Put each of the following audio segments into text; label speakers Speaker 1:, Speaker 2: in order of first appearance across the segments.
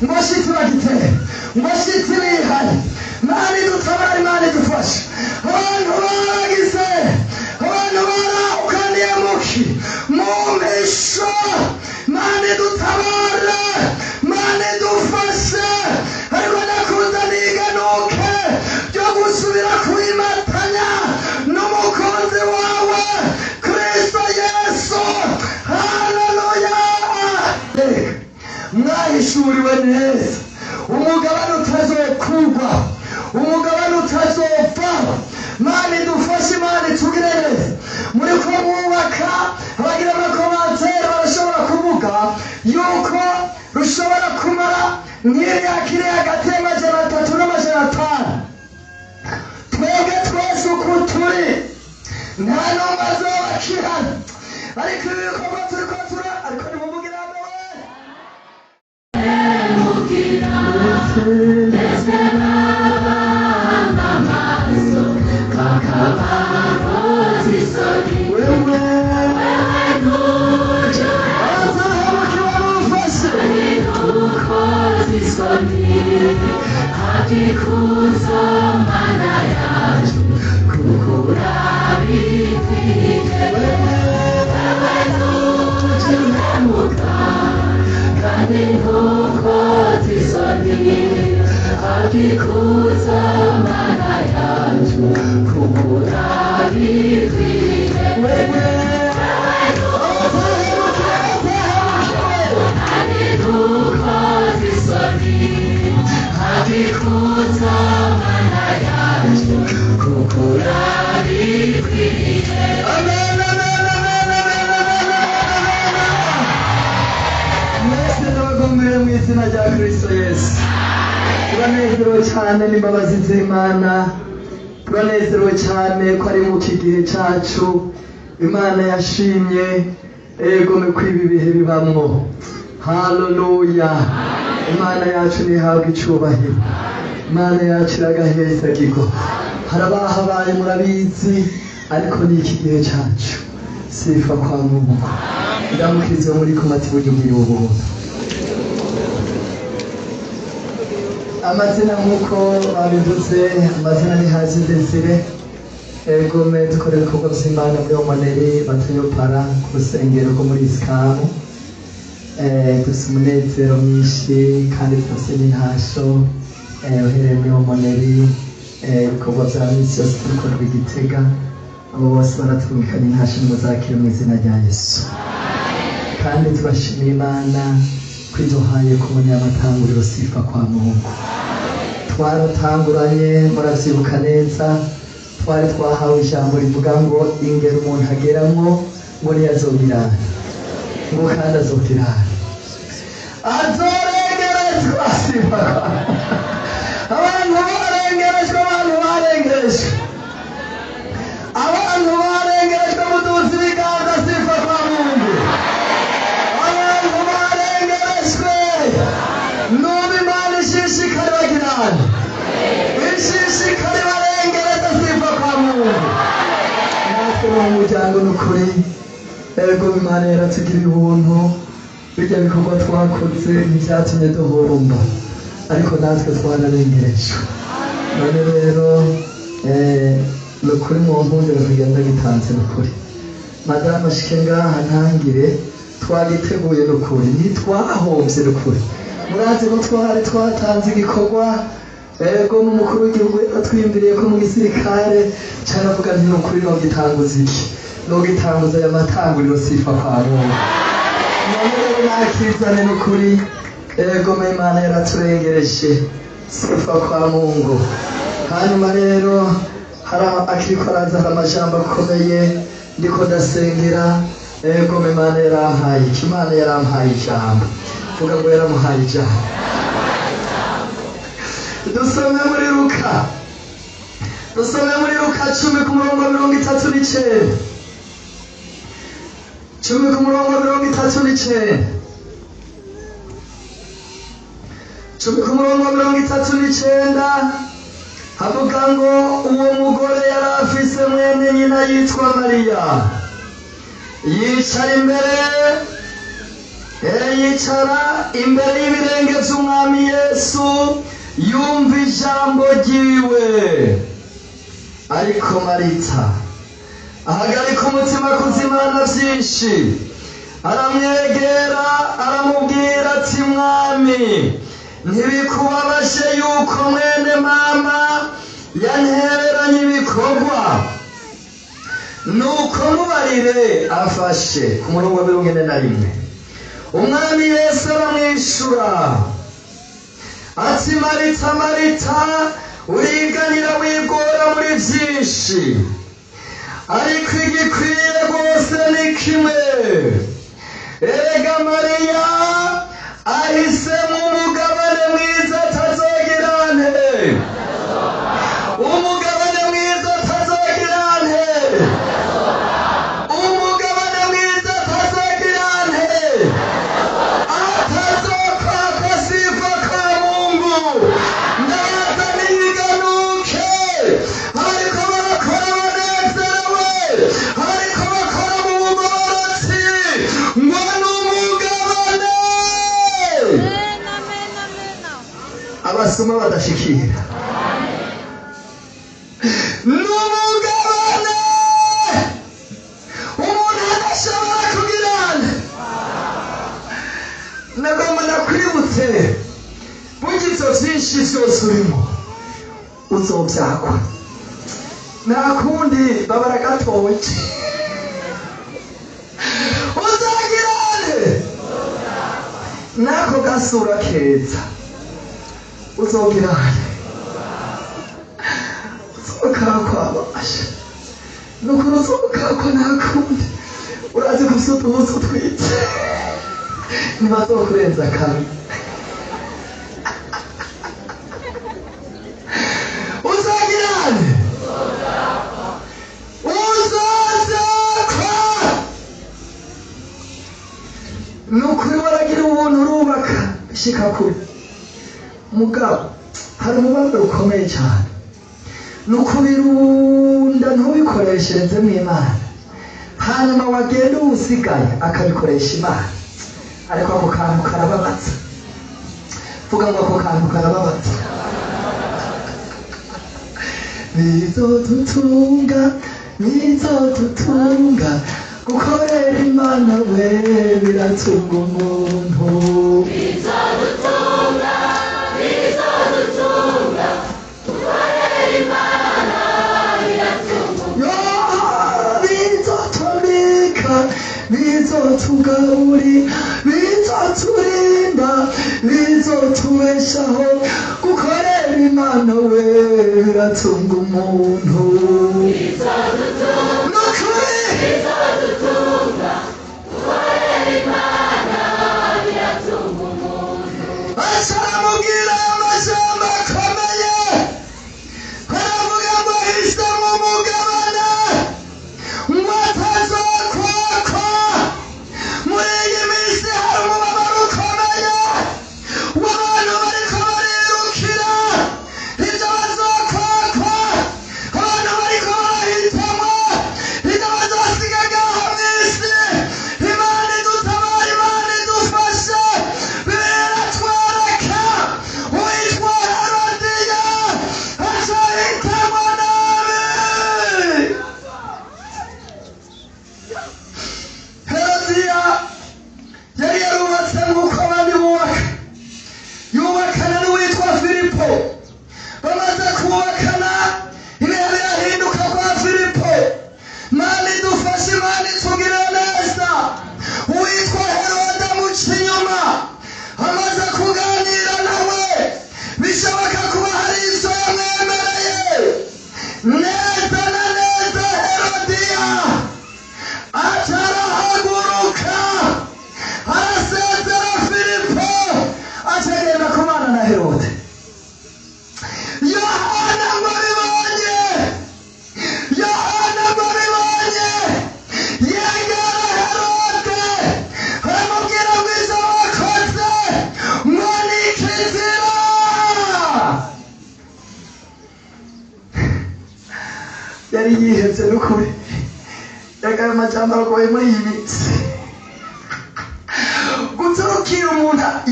Speaker 1: Ngo shitsi bagitera, ngo shitsi bihane. Imana idutabare, Imana idufashe. Abantu baragize, abantu barahukaniye muki mu mpisho. Imana idutabare, Imana idufashe. Ariko ndakuzaniye iganuke ryo gusubira kwimatanya n'umukunzi wawe Kristo Yesu. Haleluya! Mwahishuriwe neza umugabane utazokugwa, umugabane utazopfa. Imana idufashe, Imana itugire neza. Muri ko mwubaka, abagira ama commentaires barashobora kuvuga yuko rushobora kumara nk'imyaka iri hagati y'300 n'500. Twebwe twese uko turi, nta n'umwe azoba akihari, ariko ibi bikorwa turiko tura, ariko nimumvugire hamwe we.
Speaker 2: Ndetse n'abana amaso bakabakoza isoni.
Speaker 1: Wewe
Speaker 2: Wewe ntujya
Speaker 1: abazahemukiwe mumfashe.
Speaker 2: ntukoze isoni, habikuzo Mana yacu, kuko urabikwiye. Wewe ntujya uhemuka kandi ntukoze isoni, habikuzo Mana yacu, kuko urabikwiye.
Speaker 1: Wewe abazahemukiwe, abazahemukiwe.
Speaker 2: Kandi ntukoze isoni, habikuzo Mana yacu, kuko urabikwiye.
Speaker 1: Amen, amen, amen, amen, amen, amen, amen. Mwese ndabagomeye mu izina rya Kristo Yesu. Turanezerewe cyane n'imbabazi z'Imana. Turanezerewe cyane ko ari mu iki gihe cyacu Imana yashimye ego ko ibi bihe bibamwo. Haleluya! Imana yacu ntihabwa icubahiro. Imana yacu iragahezagirwa. Harabahabaye murabizi, ariko ni iki gihe cyacu. Sifa kwa Mungu. Ndamukize muri kumati buryo bw'ubuntu. Amazina nk'uko babivuze, amazina ni Hazi Desire. Egome dukora ibikorwa by'Imana muri Omoneri Batayo Para ku rusengero rwo muri Isikamu. Dufise umunezero mwinshi kandi turafise n'intasho. Uhereye muri Omoneri, ibikorwa bya minsi yose tubikorera i Gitega. Abo bose baratumvikana intasho, nimuzakire mu izina rya Yesu. Kandi tubashimira Imana ko iduhaye kubona amatanguriro sifa kwa Mungu. Twaratanguranye, muravyibuka neza, twari twahawe ijambo rivuga ngo ingero umuntu ageramwo ngo ntiyazogirana, ngo kandi azogirana, azorengerezwa. Sifa kwa abantu barengerejwe, abantu barengerejwe, abantu barengerejwe, muduze ibiganza. Sifa kwa Mungu. Abantu barengerejwe n'ubu Imana ishishikari bagirana, ishishikari barengereza. Sifa kwa Mungu. Natwe mu muryango ni ukuri, ego Imana yaratugiriye ubuntu. Bijya bikorwa twakoze ntibyatumye duhomba, ariko natwe twararengerejwe. None rero ni ukuri mu mpungenge kugenda gitanze, ni ukuri madamu ashike ngaha ntangire twagiteguye, ni ukuri ntitwahombye, ni ukuri murazi ko twari twatanze igikorwa. Ego n'umukuru w'igihugu atwimbiriye ko mu gisirikare caravuga nti: "Ni ukuri nogitanguza iki? Nogitanguza aya matanguriro." Sifa kwa Mungu. None rero nakizane, ni ukuri ego Imana yaraturengereje. Sifa kwa Mungu. Hanyuma rero hari akiriko araza, hari amajambo akomeye ndiko ndasengera. Ego Imana yarampaye iki? Imana yarampaye ijambo. Vuga ngo yaramuhaye ijambo. Dusome muri Luka, dusome muri Luka 10 ku murongo 39. 10 ku murongo 39. 10 ku murongo 39 havuga ngo: "Uwo mugore yari afise mwene nyina yitwa Mariya, yicara imbere Yicara imbere y'ibirenge by'umwami Yesu, yumva ijambo ryiwe. Ariko Marita ahagarika umutima kuzimana byinshi, aramwegera aramubwira ati: "Mwami, ntibikubabashe yuko mwene mama yantereranye ibikorwa? Nuko mubarire afashe." Ku murongo wa 41, umwami Yesu aramwishura ati: "Marita, Marita, uriganira wigora muri byinshi, ariko igikwiye rwose ni kimwe. Erega Mariya ahisemo umugabane mwiza atazogirane, umugabane mwiza atazogirane, umugabane mwiza atazogirane, atazokwakwa. Sifa kwa Mungu. Ndaza niganuke, ariko barakora banezerewe, ariko bakora mu bugororotsi, ngo ni umugabane
Speaker 3: Amen, amen, amen.
Speaker 1: abasoma badashikira. Ni umugabane umuntu adashobora kugirana." Nagomba nakwibutse, burya ivyo vyinshi vyose urimo uzovyakwa, nta kundi, babara gatoki uzagirane n'ako gasura keza, uzogirane, uzokakwabasha nukuri, uzokakwa, nta kundi. Urazi ko ufise uduhuzu utwite, ntibazokurenza kamwe, uzagirane, uzozakwa. Nukuri waragira ubuntu, urubaka bishika kure, mugabo hari umubabaro ukomeye cyane, ni ukubirunda ntubikoreshereze mu Imana, hanyuma wagenda uwusigaye akabikoresha Imana. Ariko ako kantu karababaza. Vuga ngo: "Ako kantu karababaza." Bizodutunga, bizodutunga, gukorera Imana we biratunga umuntu.
Speaker 2: Bizodutunga, bizodutunga, gukorera Imana biratunga.
Speaker 1: Yo, bizotubika, bizotugaburi, bizoturinda, bizotubeshaho, gukorera Imana we biratunga umuntu.
Speaker 2: Bizodutunga.
Speaker 1: Nukuri.
Speaker 2: Bizodutunga, gukorera Imana biratunga umuntu.
Speaker 1: Acaramubwira amajambo akomeye, aravuga ngo hisemo umugabane ngo atazokwakwa. Muri iyi minsi hari umubabaro ukomeye w'abantu bariko barirukira ibyo bazokwakwa, abantu bariko barahitamwo ibyo bazosiga ngaha mw'isi. Imana idutabara, Imana idufashe. Biratwereka uwitwa Herodiya acahitamwo nabi. Herodiya yari yarubatse nk'uko abandi bubaka, yubakana n'uwitwa Filipo. Bamaze kubakana, ibihe birahinduka kwa Filipo. Mana idufashe, Imana itugirire neza. Uwitwa Herode amuca inyuma, amaze kuganira nawe, bishoboka kuba hari ibyo yamwemereye neza na neza. Herodiya atarahaguruka, arasezera Filipo, acagenda kubana na Herode. Yohana ngo abibonye, Yohana ngo abibonye, yegera Herode, aramubwira ngo izo wakoze ngo ni ikizira. Yari yihebye n'ukuri. Reka ayo majambo aragoye muri iyi minsi. Guta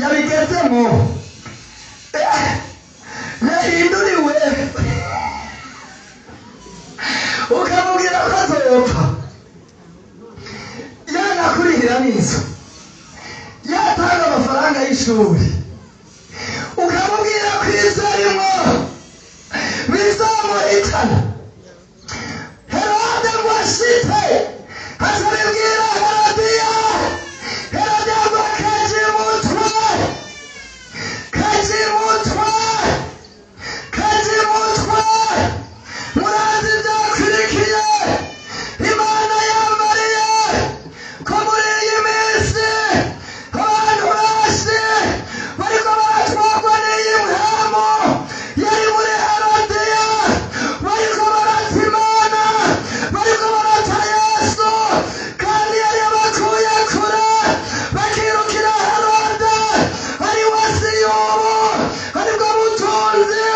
Speaker 1: Yabigezemo yahinduriwe, ukamubwira ko azopfa, yanakurihira n'inzu, yatanga amafaranga y'ishuri, ukamubwira ko ibyo arimo bizamuhitana. Herode ngo ashite azabibwira Herodiya. Herodiya ngo kajimutwe, kajimutwe, kajimutwe. Murazi ibyakurikiye. Imana yambariye ko muri iyi minsi abantu benshi bariko baratwarwa n'iyi mpemu yari muri Herodiya, bariko barata Imana, bariko barata Yesu, kandi yari yabakuye kure, bakirukira Herode ari we si y'ubu aribwo butunzi.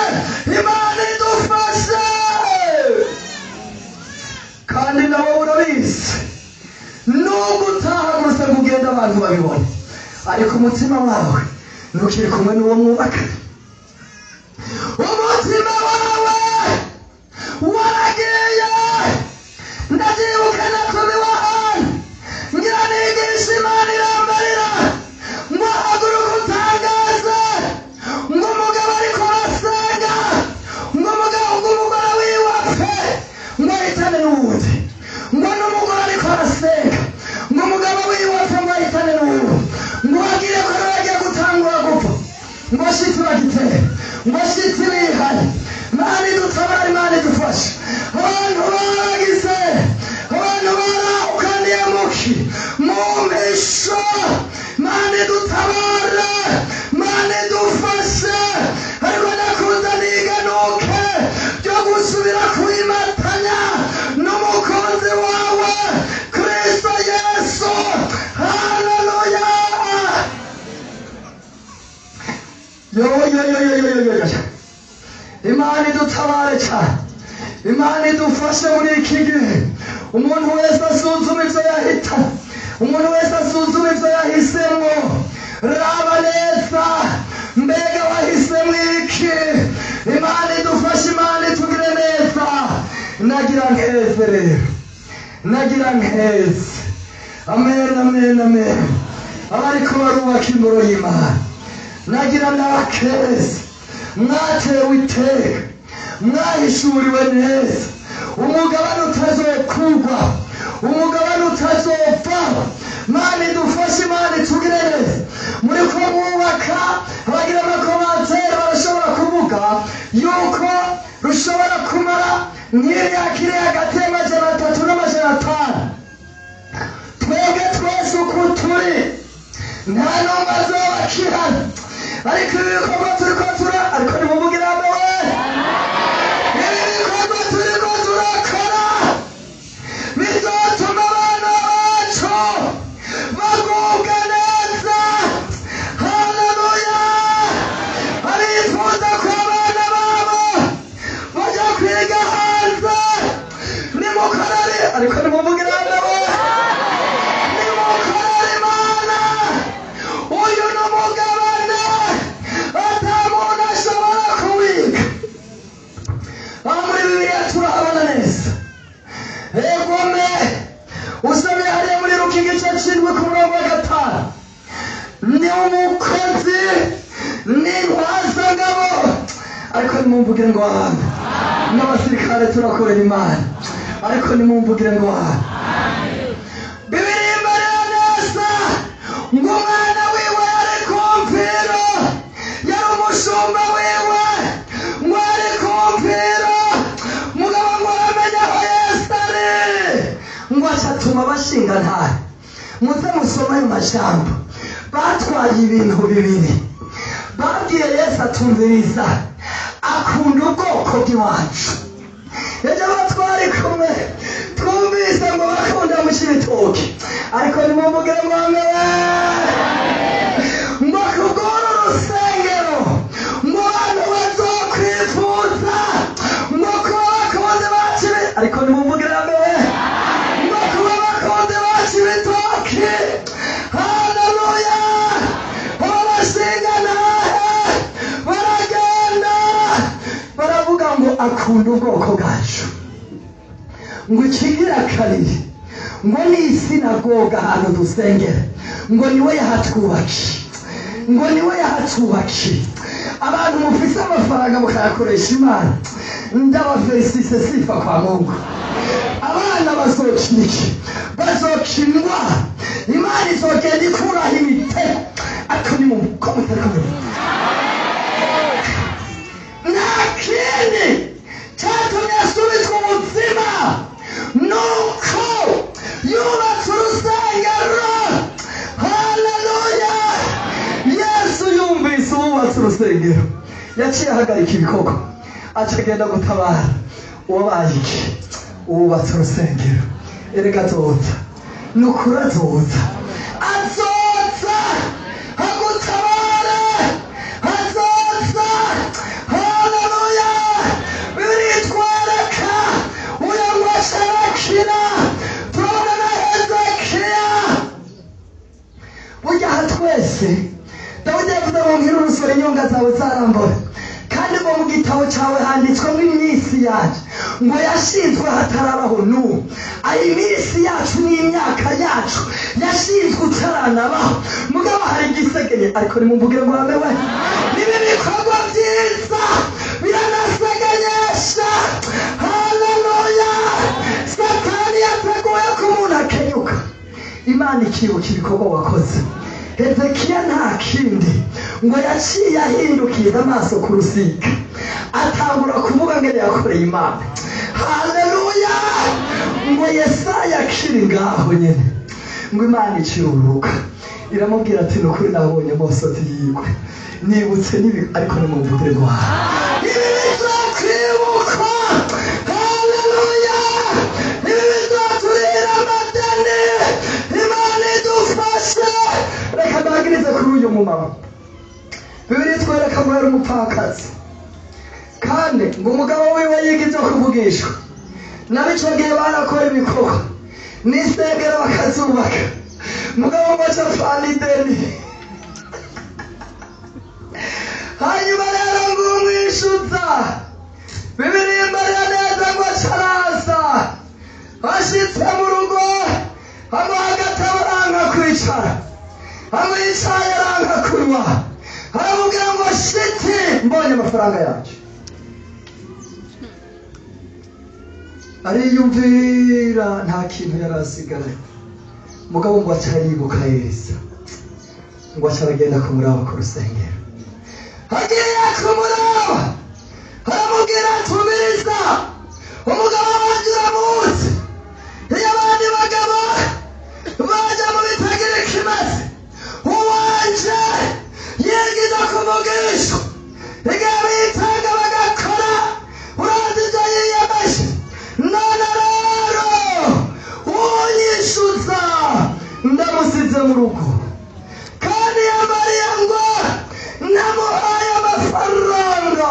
Speaker 1: Imana idufashe. Kandi nawe urabizi, nubwo utahagurutse ngo ugende abantu babibone, ariko umutima wawe ntukiri kumwe n'uwo mwubaka. Umutima wawe waragiye. Ndabyibuka natumiwe ahantu ngira nigisha, Imana irambarira ngo haguruka utangaze ngo umugabo ariko arasenga, ngo umugabo, ngo umugore wiwe apfe, ngo ahitane n'uwundi, ngo n'umugore ariko arasenga, ngo umugabo wiwe apfe, ngo ahitane n'uwundi, ngo bagire ko nawe agiye gutangura gupfa, ngo shiti bagitere, ngo shiti bihane. Imana idutabare, Imana idufashe. Abantu baragize, abantu barahukaniye muki mu mpisho. Imana idutabare, Imana idufashe. Ariko nakuzaniye iganuke ryo gusubira kuyimatanya n'umukunzi wawe Kristo Yesu. Haleluya! Yo yo yo yo yo yo yo! Imana idutabare cyane, Imana idufashe muri iki gihe. Umuntu wese asuzuma ibyo yahita, umuntu wese asuzuma ibyo yahisemo. Raba neza, mbega wahisemo iki? Imana idufashe, Imana itugire neza. Nagira nkeze rero, nagira nkeze. Amen, amen, amen. Abariko barubaka ingoro y'Imana, nagira ndabakeze. Mwatewe iteka, mwahishuriwe neza umugabane utazokugwa, umugabane utazopfa. Mana idufashe, Imana itugire neza. Muri ko mwubaka, abagira amakomantere barashobora kuvuga yuko rushobora kumara nk'imyaka iri hagati y'300 na 500. Twebwe twese uko turi nta n'umwe azoba akihana, ariko ibi bikorwa turiko tura, ariko nimumvugire hamwe we, ibi bikorwa turiko turakora bizotuma abana bacu bagubwa neza. Haleluya! Abifuza ko abana babo bajya kwiga hanze, nimukorere, ariko nimumvugire hamwe we, nimukorere Imana. Uyu ni umugabane ata muntu ashobora kuwiga. Aha muri Bibiliya turahabona neza. Egome, usomye hariya muri Luka igice 7 ku murongo wa 5, ni umukozi n'intwazangabo. Ariko nimumvugire ngo amen. N'abasirikare turakorera Imana, ariko nimumvugire ngo amen. Bibiri imbere neza ngo umwana wiwe yari ku mpiro, yari umushumba wiwe, ngo ari ku mpiro, mugabo ngo aramenya aho Yesu ari, ngo acatuma bashinga ntare. Muze musome ayo majambo. Batwaye ibintu bibiri. Babwiye Yesu atumviriza, akunda ubwoko bw'iwacu. Ejo batwari kumwe, twumvise ngo bakunda mu Cibitoki, ariko nimumvugire ngo amen. Ngo kubw'uru rusengero ngo abantu bazokwifuza ngo kuba bakunze bacibi, ariko nimumvugire amen, ngo kuba bakunze baca ibitoki. Haleluya! Abo Akunda ubwoko bwacu. Ngo ikigira kabiri, ngo ni isinagoga, ahantu dusengera, ngo niwe yahatwubakiye, ngo niwe yahatwubakiye. Abantu mufise amafaranga mukayakoresha Imana, ndabafelicise. Sifa kwa Mungu. Abana bazokina iki? Bazokinwa. Imana izogenda ikuraho imitego, ariko ni mu ko nta kindi cyatumye asubizwa ubuzima, nuko yubatse urusengero. Haleluya! Yesu yumvise uwubatse urusengero, yaciye ahagarika ibikorwa, aca agenda gutabara uwabaye iki? Uwubatse urusengero. Erega azoza, ni ukuri azoza, azoza agutabare, azoza. Haleluya! Biritwereka uyo ngo acarakira. Turabona na Hezekiya. Burya aha twese, Dawidi yavuze ngo nkiri urusoro inyonga zawe zarambora, kandi ngo mu gitabo cyawe handitswemo iminsi yacu, ngo yashinzwe hatarabaho n'ubu. Ayi minsi yacu n'imyaka yacu yashinzwe utaranabaho. Mugabo hari igisegeye, ariko nimumvugire ngo amewe niba ibikorwa byiza biranasegenyesha. Haleluya! Satani yateguye ko umuntu akenyuka, Imana ikibuka ibikorwa wakoze. Hezekiya nta kindi, ngo yaciye ahindukiza amaso ku rusika, atangura kuvuga ngene yakoreye Imana. Haleluya! Ngo Yesaya akiri ngaho nyene, ngo Imana iciruruka iramubwira ati: "Ni ukuri nabonye amosozi yiwe, nibutse n'ibi." Ariko nimumvugire ngo ibi bizokwibukwa. Haleluya! Ibi bizoturira amadeni. Imana idufashe. Reka ndangirize kuri uyu mumama. Bibiri twereka ngo yari umupfakazi, kandi ngo umugabo wiwe yiga ibyo kuvugishwa nabo. Icyo gihe barakora ibikorwa n'isengero bakazubaka, mugabo ngo aca apfana ideni. Hanyuma rero ngo umwishyuza, Bibiri imbere neza, ngo acaraza ashitse mu rugo, amuha agatabo, aranga kwicara, amwicaye aranga kunywa, aramubwira ngo: "Shiti, mbonye amafaranga yacu." Ariyumvira, nta kintu yari asigaranye. Mugabo ngo aca aribuka Elisa, ngo aca aragenda kumuraba ku rusengero. Agiye kumuraba, aramubwira: "Tumiriza, umugabo wanjye uramuzi, iyo abandi bagabo bajya mu bitagira ikimazi, uwanje yigiza kumugishwa, igihe bitanga bagakora, urazi ibyo yiyemeje. None rero unyishyuza ndamusize mu rugo, kandi yambariye ngo namuhaye amafaranga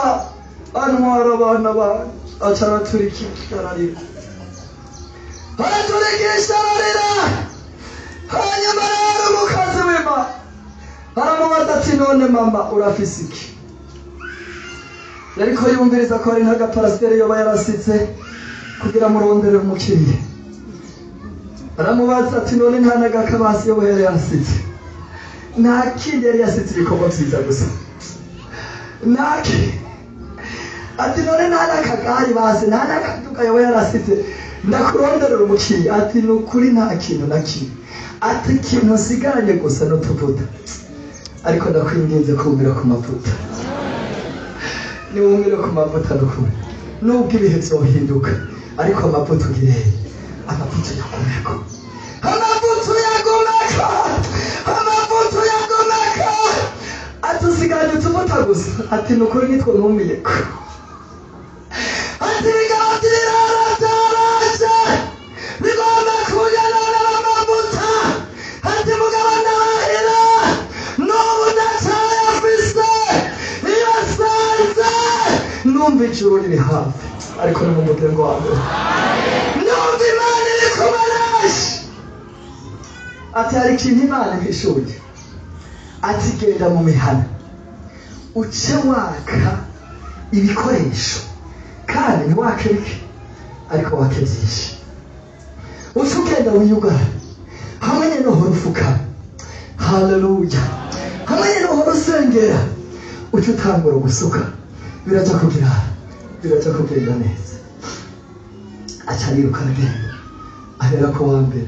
Speaker 1: antwara abana banjye." Aca araturikisha ararira, araturikisha ararira. Hanyuma rero umukazi w'Imana aramubaza ati: "None mama, urafise iki?" Yariko yumviriza ko hari nk'agaparasiteri yoba yarasize kugira murondere umukiriya. Aramubaza ati: "None nta n'agakabasi yoba yari yasize?" Nta kindi yari yasize, ibikorwa byiza gusa. Ntaki ati: "None nta n'akagari basi, nta n'akaduka yoba yarasize, ndakuronderera umukiriya?" Ati: "Ni ukuri nta kintu na kimwe." Ati: "Ikintu nsigaranye gusa n'utuvuta, ariko ndakwinginze kumira ku mavuta, niwumire ku mavuta. Nukuri nubwo ibihe byohinduka, ariko amavuta ugire, amavuta uyagumeko, amavuta uyagumeko, amavuta uyagumeko." Ati: "Usigaranye utuvuta gusa?" Ati: "Ni ukuri nitwo numiyeko." Ati: "Ibigabo by'irara byaraje bigomba kuyanana amavuta." Ati: "Mugabo ndahira, n'ubu ndacyayafise, iyo sanze numva ijuru riri hafi." Ariko ni mu muryango wa mbere, numva Imana iri kumwe naje. Ati: "Hari ikintu Imana impishuye." Ati: "Genda mu mihana, uce waka ibikoresho." Kandi ntiwake bike, ariko wake byinshi. Uca ugenda wiyugara hamwe nyine uhora ufukama. Haleluya! Hamwe nyine uhora usengera, uca utangura gusuka, biraja kugira, biraja kugenda neza. Aca ariruka, aragenda, ahera ku wa mbere,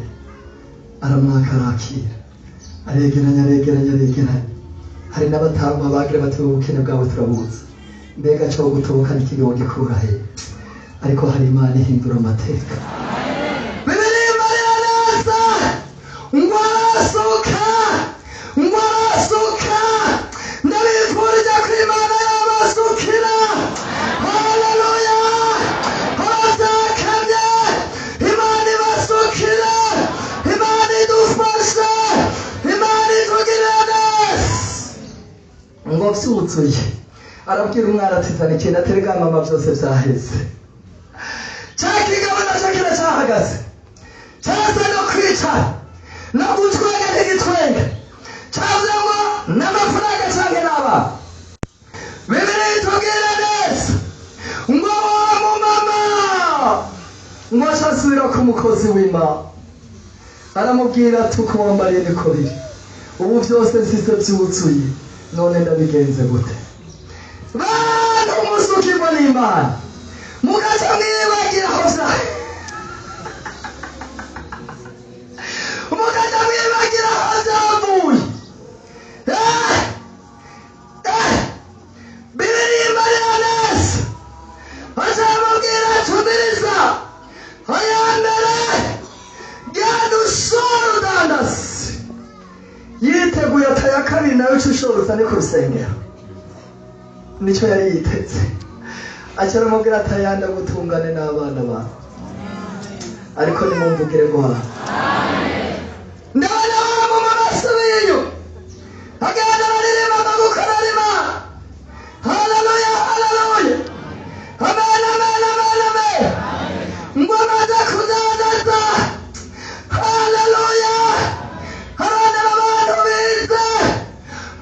Speaker 1: aramwaka, arakira, aregeranya, aregeranya, aregeranya. Hari n'abatama bagira bati: "Ubukene bwawe turabuzi, mbega cyo gutoboka n'ikigo gikura he?" Ariko hari Imana ihindura amateka. Bibiliya imarira neza ngo arasuka, ngo arasuka. Ndabifurije ko Imana yabasukira. Haleluya! Abatakamye, Imana ibasukire, Imana idufashe, Imana itugirire neza. Ngo byuzuye, arabwira umwana ati: "Zana ikintu." Aterega mama, byose byaheze. Cya kigabo nacyo kiracyahagaze, cyasa no kwicara no gutwenga ntigitwenga, cyavuze ngo n'amafaranga cyangwa n'abana. Bibiliya itubwira neza ngo wa mumama ngo aca asubira ku mukozi w'Imana, aramubwira ati: "Uko wambariye niko biri, ubu byose nsize byuzuye, none ndabigenze gute?" Bantu musukirwa n'Imana, mugaca mwibagira aho vya, mugaca mwibagira aho vyavuye. Bibiliya imarira neza, azamubwira: "Tumiriza, aya mbere genda ushora udandaze." Yiteguye ataya kabiri nawe uca ushora uzane ku rusengero. Nicyo yari yiteze. Aca aramubwira ati: "Ayanda gutungane n'abana bawe." Ariko nimumvugire ngo hawe. Ndabona wa mumama asubiye inyuma, agenda araririmba amagukora Imana. Haleluya, haleluya, amen, amen, amen, amen. Ngo amaze kudandaza, haleluya, arondera abantu bize,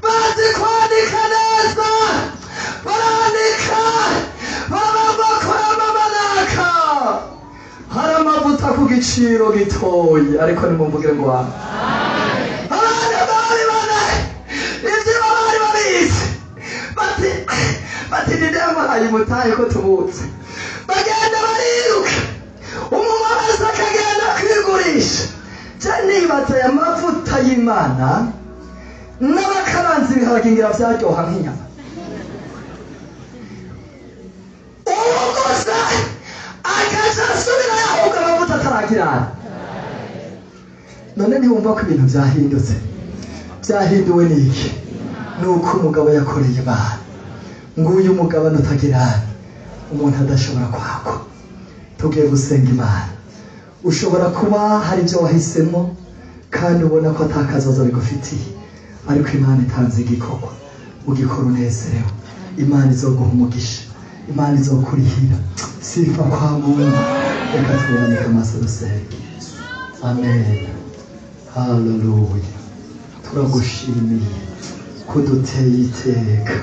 Speaker 1: bazi kwandika neza, barandika, barabakora amamanaka, hari amavuta ku giciro gitoyi. Ariko nimumvugire ngo wawe. Abandi babibona, ibyo bari babizi, bati: "Ninde yamuhaye umutahe ko tubutse?" Bagenda bariruka, umuntu wese akagenda kwigurisha. Je nibaza, aya mavuta y'Imana n'abakaranze ibiharage ngira vyaryoha nk'inyama. Uwuguze akaca asubira yahubwo amavuta ataragirana. None ntiwumva ko ibintu byahindutse? Byahinduwe n'iki? Ni uko umugabo yakoreye Imana. Nguyu umugabane utagirana, umuntu adashobora kwakwa. Tugiye gusenga Imana. Ushobora kuba hari ibyo wahisemo kandi ubona ko atakazoza bigufitiye, ariko Imana itanze igikorwa, ugikora unezerewe, Imana izoguha umugisha, Imana izokurihira. Sifa kwa Mungu. Reka tuboneke amaso dusenge. Amen. Haleluya! Turagushimiye kuduteye iteka,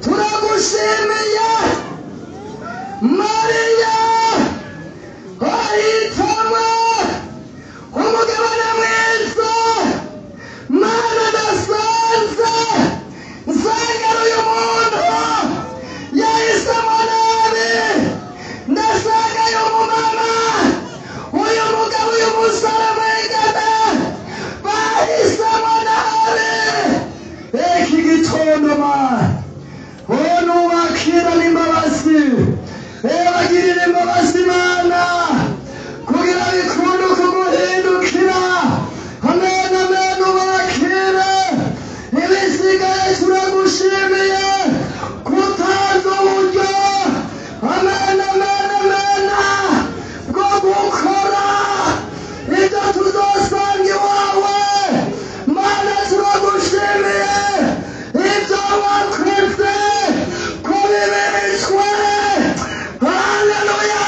Speaker 1: turagushimiye. Mariya ahitamwe umugabane mwiza. Mana, ndasanze nsengera uyu muntu yahisemo nabi, ndasanga uyu mumama, uyu mugabo, uyu musore mwigana bahisemo nabi. Iki gitondo, Mana, nubakira n'imbabazi, bagirira imbabazi Mana, kugira bikunde kuguhindukira. Amen, amen. Ubakire. Ibisigaye turagushimiye kutaza uburyo, amen, amen, amen, bwo gukora ibyo tuzosanga iwawe. Mana, turagushimiye ibyo wakoze ko bibitswe. Haleluya!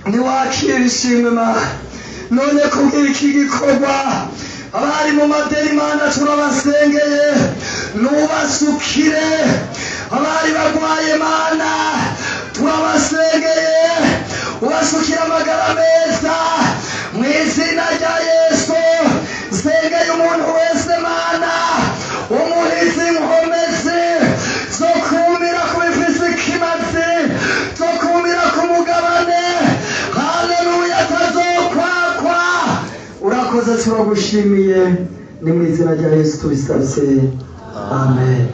Speaker 1: Ntiwakira ishimwe, Mana. None kubw'iki gikorwa, abari mu madeni, Mana, turabasengeye, nubasukire. Abari barwaye, Mana, turabasengeye, ubasukira amagara meza mu izina rya Yesu. Sengeye umuntu wese, Mana, umuhizi inkomezi zo kumira ku bifise ikimazi, zo kumira ku mugabane. Haleluya, atazokwakwa. Urakoze, turagushimiye, ni mu izina rya Yesu tubisabye, amen.